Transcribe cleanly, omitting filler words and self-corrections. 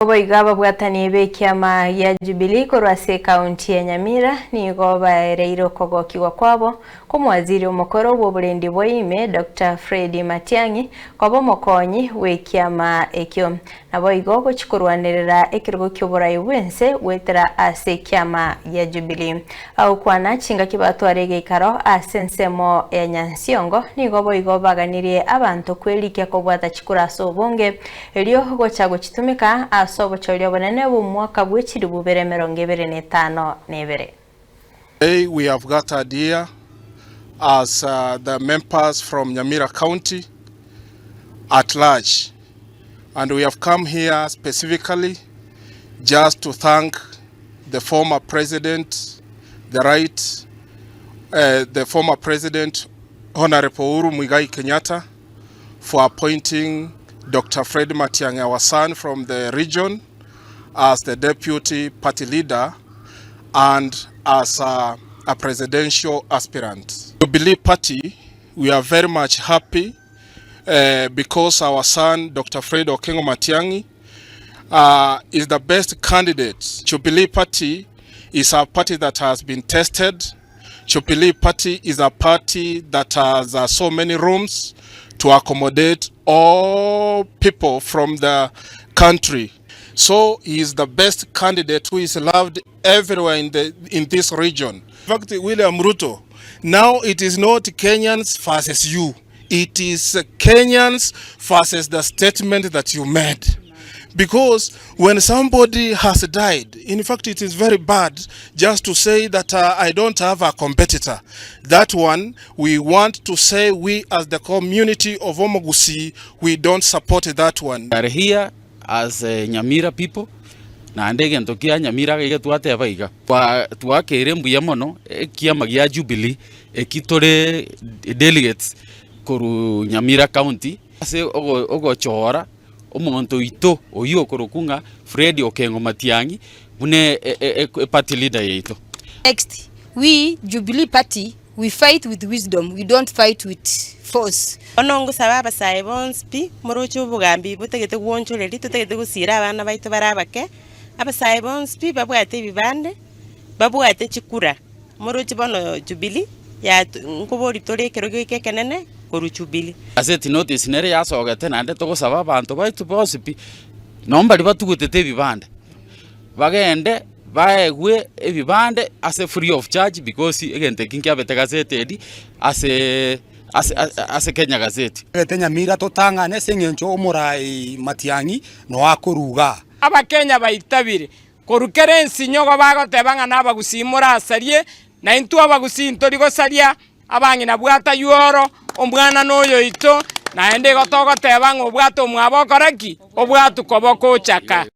Boigo ababwatani b'ekiama gia Jubilee korwa ase ekaunti ya Nyamira nigo baereire okogokigwa kwabo kw'omowaziri omokoro bw'oborendi bwa ime Doctor Fred Matiang'i koba omokonyi bw'ekiama ekio. Naboigo gochia korwanerera ekerogo ki'oborai bw'ense goetera ase ekiama gia Jubilee. Bagokwana chingaki batware egeikaro ase ensemo ya Nyansiongo nigo boigo baganirie abanto kwerikia kobwata chikura ase obonge Erio gocha gochitumeka ase obochori obonene bw'omwaka bwe chilifu bere emerongo ebere na etano na ebere. Today we have gathered here as the members from Nyamira County at large and we have come here specifically just to thank the former president, the right, uh, the former president Honorable Uhuru Muigai Kenyatta for appointing Dr. Fred Matiang'i, our son from the region, as the deputy party leader and as a, a presidential aspirant. Jubilee Party, we are very much happy uh, because our son, Dr. Fred Okengo Matiang'i, uh, is the best candidate. Jubilee Party is a party that has been tested Jubilee Party is a party that has uh, so many rooms to accommodate all people from the country. So he is the best candidate who is loved everywhere in, the, in this region. In fact, William Ruto, now it is not Kenyans versus you. It is Kenyans versus the statement that you made. Because when somebody has died, in fact, it is very bad just to say that uh, I don't have a competitor. That one, we want to say we as the community of Omogusii, we don't support that one. We are here as uh, Nyamira people naende egento kia Nyamira iga twateba iga twakeire mbuya mono ekiama gia Jubilee eki tore delegates korwa Nyamira county ase ogochora omonto oito oyio okorokwa ng'a Fred Okengo Matiang'i buna eparty leader yaito. Next, we Jubilee party we fight with wisdom we don't fight with force. Bono ngosaba abasae bonsi pi, moroche obogambi botagete gwonchoreria, totagete gosiira abana baito bare abake, abasae bonsi pi babwate ebibande, babwate chikura, moroche bono Jubilee yatu nkoboria tore ekerogo eke ekenene korwa Jubilee. Gazeti notice nere yasogete naende togosaba abanto baito bonsi pi, nonye baria batugutete ebibande, bagende baegwe ebibande ase free of charge because egento eki nkiabete gazetedi ase ase ase Kenya Gazette. Togete Nyamira totang'ane ase eng'encho omorai Matiang'i noe akoruga aa. Abakenya baitabire korwa kera ensinyo igo bagoteba ng'a nabagusii morasarie, na intwe abagusii ntori gosaria, abang'ina bwata yuoro, omwana noyoito, naende igo togoteba ng'a obwate omwabo okore ki? Obwatu koba okochaka.